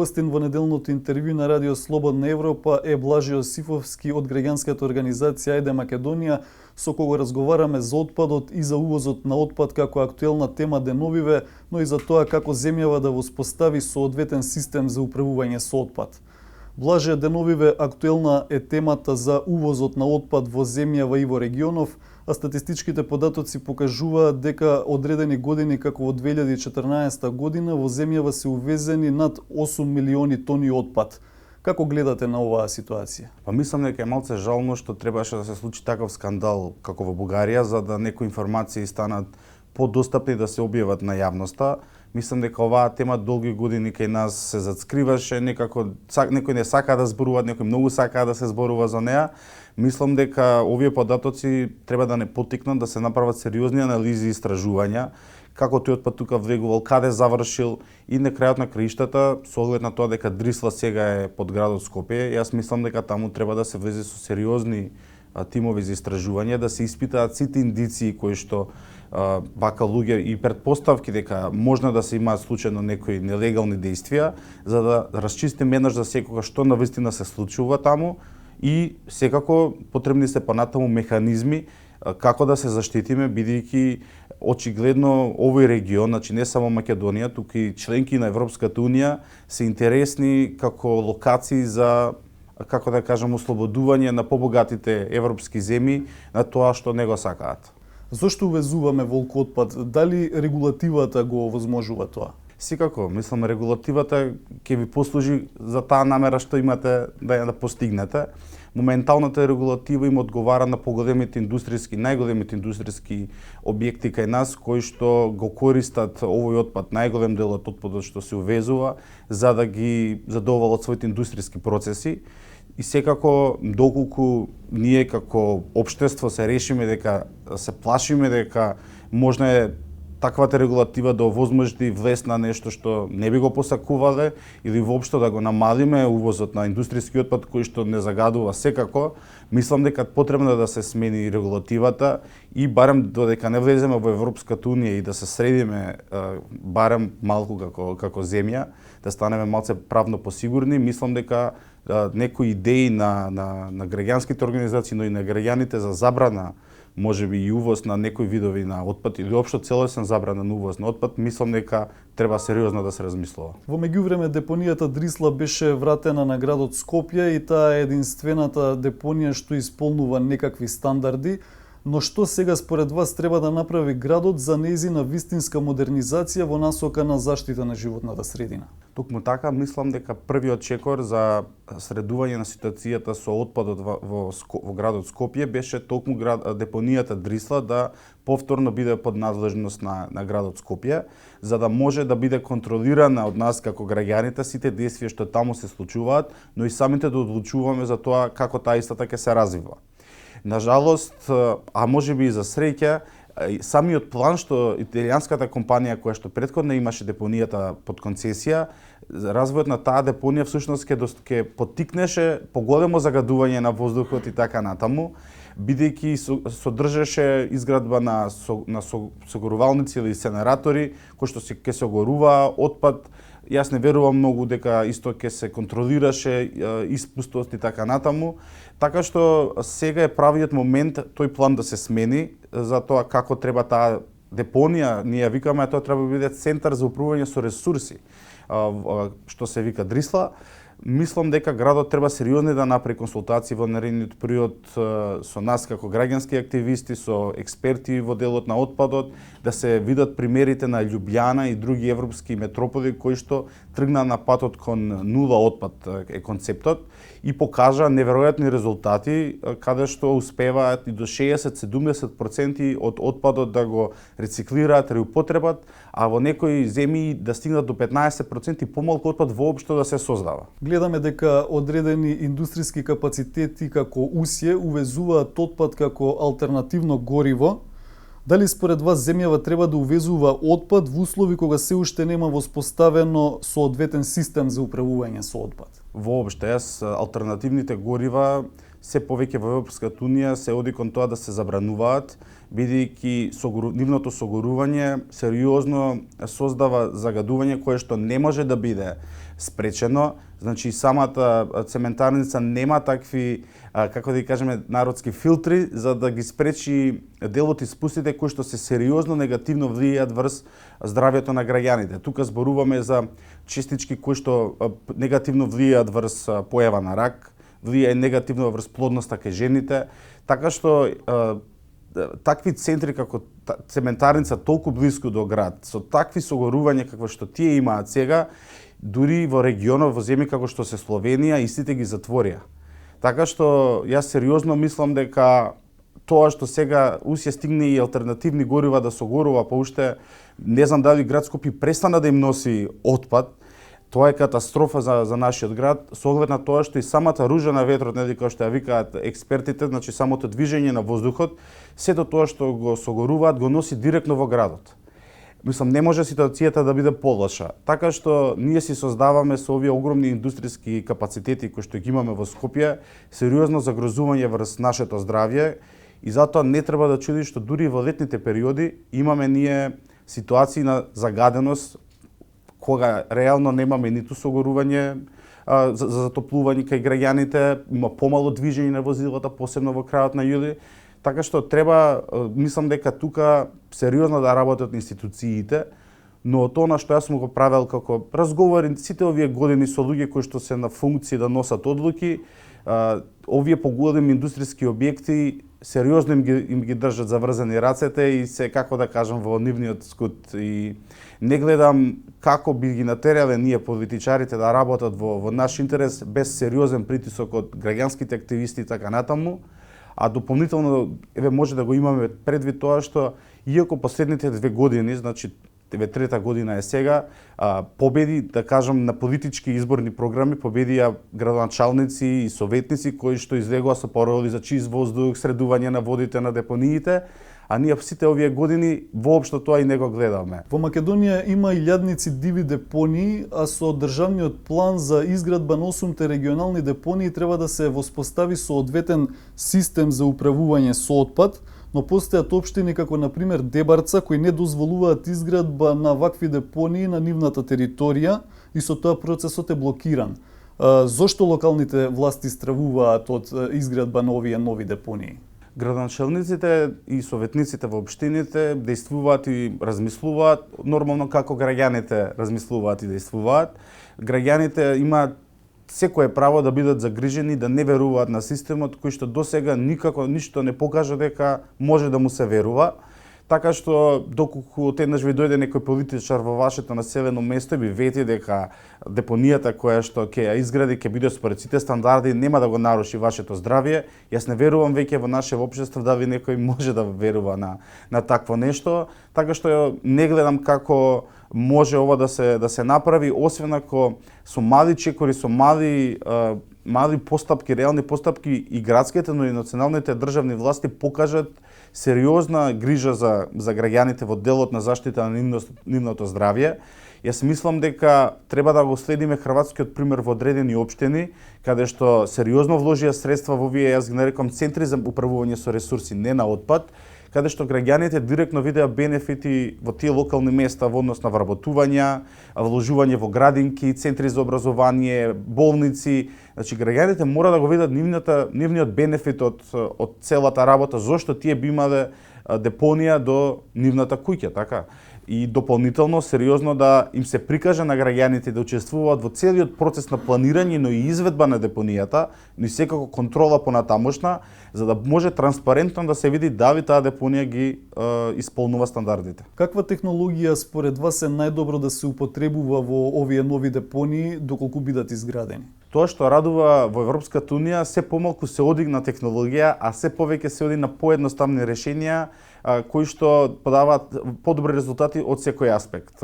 гостин во неделното интервју на Радио Слободна Европа е Блажи Јосифовски од граѓанската организација Ајде Македонија, со кого разговараме за отпадот и за увозот на отпад како актуелна тема деновиве, но и за тоа како земјава да воспостави соодветен систем за управување со отпад. Блаже, деновиве актуелна е темата за увозот на отпад во земјава и во регионов, а статистичките податоци покажуваат дека одредени години како во 2014 година во земјава се увезени над 8 милиони тони отпад. Како гледате на оваа ситуација? Па мислам дека е малце жално што требаше да се случи таков скандал како во Бугарија, за да некои информации станат подостапни да се објават на јавноста. Мислам дека оваа тема долги години кај нас се зацкриваше, некако некои не сака да зборуваат, некои многу сака да се зборува за неа. Мислам дека овие податоци треба да не поттикнат да се направат сериозни анализи и истражувања, како тој отпад тука влегувал, каде завршил и на крајот на краиштата, со оглед на тоа дека Дрисла сега е под градот Скопје, јас мислам дека таму треба да се влезе со сериозни тимови за истражување, да се испитаат сите индиции кои што вака луѓе и претпоставки дека можно да се имаат случајно некои нелегални действија, за да расчистиме еднаш за секогаш што навистина се случува таму и секако потребни се понатаму механизми како да се заштитиме, бидејќи очигледно овој регион, значи не само Македонија, туку и членки на Европската унија се интересни како локации за, како да кажам, ослободување на побогатите европски земји на тоа што не го сакаат. Зошто увезуваме волк отпад? Дали регулативата го овозможува тоа? Секако, мислам регулативата ќе ви послужи за таа намера што имате да ја постигнете. Моменталната регулатива им одговара на поголемите индустријски, најголемите индустријски објекти кај нас кои што го користат овој отпад, најголем дел од отпадот што се увезува, за да ги задоволат своите индустријски процеси. И секако, доколку ние како општество се решиме дека се плашиме дека можна е таквата регулатива да овозможи влез на нешто што не би го посакувале или воопшто да го намалиме увозот на индустријски отпад кој што не загадува секако, мислам дека потребно да се смени регулативата и барем додека не влеземе во Европската унија и да се средиме барем малку како земја, да станеме малце правно посигурни, мислам дека некои идеи на граѓанските организации, но и на граѓаните за забрана можеби и увоз на некои видови на отпад или општо целосен забранен увоз на отпад, мислам дека треба сериозно да се размислува. Во меѓувреме депонијата Дрисла беше вратена на градот Скопје и таа е единствената депонија што исполнува некакви стандарди, но што сега според вас треба да направи градот за нејзина вистинска модернизација во насока на заштита на животната средина? Токму така, мислам дека првиот чекор за средување на ситуацијата со отпадот во градот Скопје беше токму депонијата Дрисла да повторно биде под надлежност на градот Скопје, за да може да биде контролирана од нас како граѓаните сите действија што таму се случуваат, но и самите да одлучуваме за тоа како таа истата ќе се развива. Нажалост, а можеби и за среќа, самиот план што италијанската компанија која што претходно имаше депонијата под концесија, развојот на таа депонија всушност ќе поттикнеше поголемо загадување на воздухот и така натаму, бидејќи содржеше изградба на согорувалници или инсенератори кои што ќе се огорува отпад. Јас не верувам многу дека исто ќе се контролираше испустост и така натаму, така што сега е правиот момент тој план да се смени за тоа како треба таа депонија, ние викаме, тоа треба да биде центар за управување со ресурси, што се вика Дрисла. Мислам дека градот треба сериозно да направи консултации во наредниот период со нас како граѓански активисти, со експерти во делот на отпадот, да се видат примерите на Љубљана и други европски метрополи кои што тргна на патот кон нула отпад е концептот и покажа неверојатни резултати каде што успеваат и до 60-70% од отпадот да го рециклираат, реупотребат, а во некои земји да стигнат до 15% и помалку отпад воопшто да се создава. Гледаме дека одредени индустријски капацитети како Усје увезуваат отпад како алтернативно гориво. Дали според вас земјава треба да увезува отпад во услови кога се уште нема воспоставено соодветен систем за управување со отпад? Воопште, алтернативните горива се повеќе во Европската унија се оди кон тоа да се забрануваат, бидејќи нивното согорување сериозно создава загадување кое што не може да биде спречено. Значи самата цементарница нема такви, како да ги кажеме, народски филтри за да ги спречи дел од испустите кои што се сериозно негативно влијаат врз здравјето на граѓаните. Тука зборуваме за честички кои што негативно влијаат врз појава на рак, влијае негативно врз плодноста кај жените, така што такви центри како цементарница толку блиску до град, со такви согорувања како што тие имаат сега, дури во регионот, во земји како што се Словенија, истите ги затворија. Така што јас сериозно мислам дека тоа што сега ус ја стигне и алтернативни горива да согорува, па уште не знам дали град Скопје престана да им носи отпад, тоа е катастрофа за нашиот град, со оглед на тоа што и самата ружа на ветрот, нели како што ја викаат експертите, значи самото движење на воздухот, сето тоа што го согоруваат го носи директно во градот. Мислам, не може ситуацијата да биде полоша. Така што ние си создаваме со овие огромни индустријски капацитети кои што ги имаме во Скопје, сериозно загрозување врз нашето здравје и затоа не треба да чуди што дури во летните периоди имаме ние ситуации на загаденост кога реално немаме ниту согорување за затоплување кај граѓаните, има помало движење на возилата, посебно во крајот на јули. Така што треба, мислам дека тука сериозно да работат институциите, но тоа на што јас сум го правел како разговори сите овие години со луѓе кои што се на функција да носат одлуки, овие поголеми индустријски објекти сериозно им ги држат заврзани рацете и се, како да кажам, во нивниот скут. И не гледам како би ги натерале ние политичарите да работат во наш интерес без сериозен притисок од граѓанските активисти и така натаму. А дополнително може да го имаме предвид тоа што иако последните 2 години, значи трета година е сега, победи, да кажам, на политички изборни програми, победија градоначалници и советници кои што излегоа со пароли за чист воздух, средување на водите на депониите, а ние сите овие години воопшто тоа и не го гледаме. Во Македонија има илјадници диви депонии, а со државниот план за изградба на 8 регионални депонии треба да се воспостави соодветен систем за управување со отпад, но постојат општини како на пример Дебарца кои не дозволуваат изградба на вакви депонии на нивната територија и со тоа процесот е блокиран. Зошто локалните власти стравуваат од изградба на овие нови депонии? Градоначалниците и советниците во општините действуваат и размислуваат нормално како граѓаните размислуваат и действуваат. Граѓаните имаат секое право да бидат загрижени, да не веруваат на системот кој што досега никако ништо не покажа дека може да му се верува. Така што доколку одеднаш ви дојде некој политичар во вашето населено место и ви вети дека депонијата која што ќе ја изгради ќе биде според сите стандарди, нема да го наруши вашето здравје, јас не верувам веќе во наше општество дали некој може да верува на такво нешто, така што не гледам како може ова да се направи, освен ако со мали чекори, со мали постапки, реални постапки и градските, но и националните државни власти покажат сериозна грижа за граѓаните во делот на заштита на нивното здравје. Јас мислам дека треба да го следиме хрватскиот пример во одредени општини, каде што сериозно вложија средства во овие, јас ги нарекам, центри за управување со ресурси, не на отпад, каде што граѓаните директно видеа бенефити во тие локални места во однос на вработувања, вложување во градинки, центри за образование, болници. Значи граѓаните мора да го видат нивниот бенефит од целата работа, зошто тие би имале депонија до нивната куќа, така. И дополнително сериозно да им се прикаже на граѓаните да учествуваат во целиот процес на планирање, но и изведба на депонијата, но и секако контрола понатамошна, за да може транспарентно да се види дали таа депонија ги исполнува стандардите. Каква технологија според вас е најдобро да се употребува во овие нови депонии доколку бидат изградени? Тоа што радува во Европската унија, се помалку се оди на технологија, а се повеќе се оди на поедноставни решенија кои што подаваат подобри резултати од секој аспект.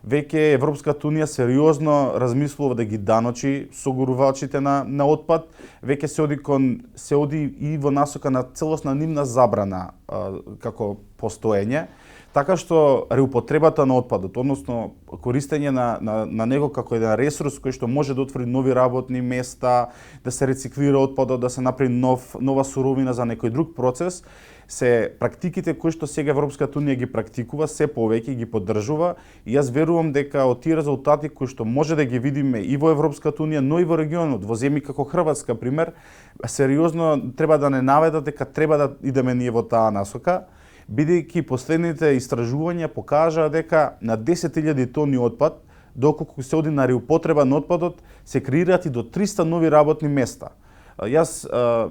Веќе Европската унија сериозно размислува да ги даночи согорувачите на отпад, веќе се оди и во насока на целосна нивна забрана како постоење. Така што реупотребата на отпадот, односно користење на него како еден ресурс кој што може да отвори нови работни места, да се рециклира отпадот, да се направи нова суровина за некој друг процес, се практиките кои што сега Европската унија ги практикува, се повеќе ги поддржува и јас верувам дека од тие резултати кои што може да ги видиме и во Европската унија, но и во регионот, во земји како Хрватска пример, сериозно треба да не наведат дека треба да идеме ние во таа насока, бидејќи последните истражувања покажаа дека на 10.000 тони отпад, доколку се оди на реупотреба на отпадот, се креираат и до 300 нови работни места. Јас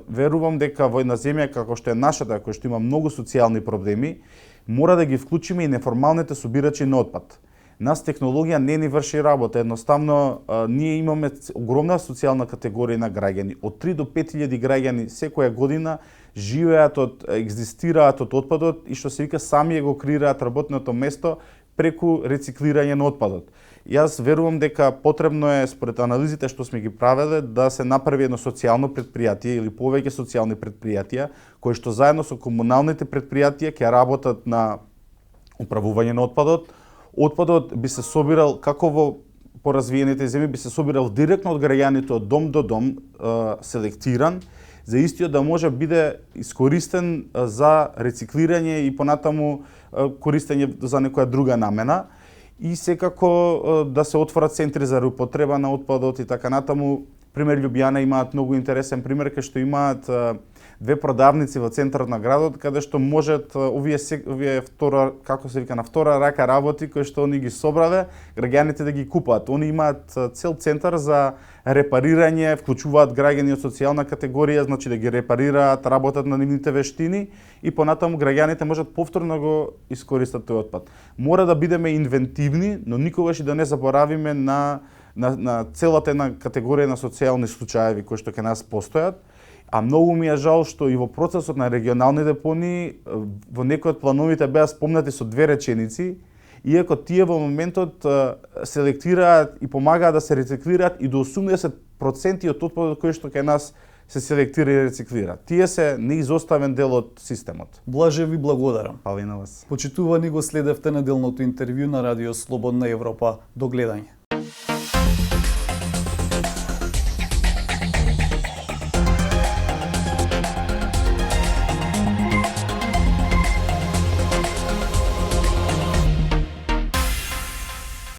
верувам дека во една земја како што е нашата, која што има многу социјални проблеми, мора да ги вклучиме и неформалните собирачи на отпад. Нас технологија не ни врши работа, едноставно ние имаме огромна социјална категорија на граѓани. Од 3 до 5.000 граѓани секоја година живеат екзистираат од отпадот и што се вика сами го креираат работното место преку рециклирање на отпадот. Јас верувам дека потребно е, според анализите што сме ги правеле, да се направи едно социјално претпријатие или повеќе социјални претпријатија, кои што заедно со комуналните претпријатија ќе работат на управување на отпадот. Отпадот би се собирал, како во поразвиените земји, би се собирал директно од граѓаните од дом до дом, селектиран, за истиот да може биде искористен за рециклирање и понатаму користење за некоја друга намена. И секако да се отворат центри за реупотреба на отпадот и така натаму. Пример Љубљана имаат многу интересен пример кај што имаат две продавници во центарот на градот каде што можат овие втора, како се вика, на втора рака работи кои што они ги собраве, граѓаните да ги купат. Они имаат цел центар за репарирање, вклучуваат граѓани од социјална категорија, значи да ги репарираат, работат на нивните вештини и понатаму граѓаните можат повторно да го искористат тој отпад. Мора да бидеме инвентивни, но никогаш и да не заборавиме на целата една категорија на социјални случаеви кои што кај нас постојат. А многу ми е жал што и во процесот на регионални депонии во некои од плановите беа спомнати со две реченици, иако тие во моментот селектираат и помагаат да се рециклираат и до 80% од отпадот кој што кај нас се селектира и рециклира. Тие се неизоставен дел од системот. Блаже ви благодарам. Фала и на вас. Почитувани го следевте неделното интервју на Радио Слободна Европа. До гледање.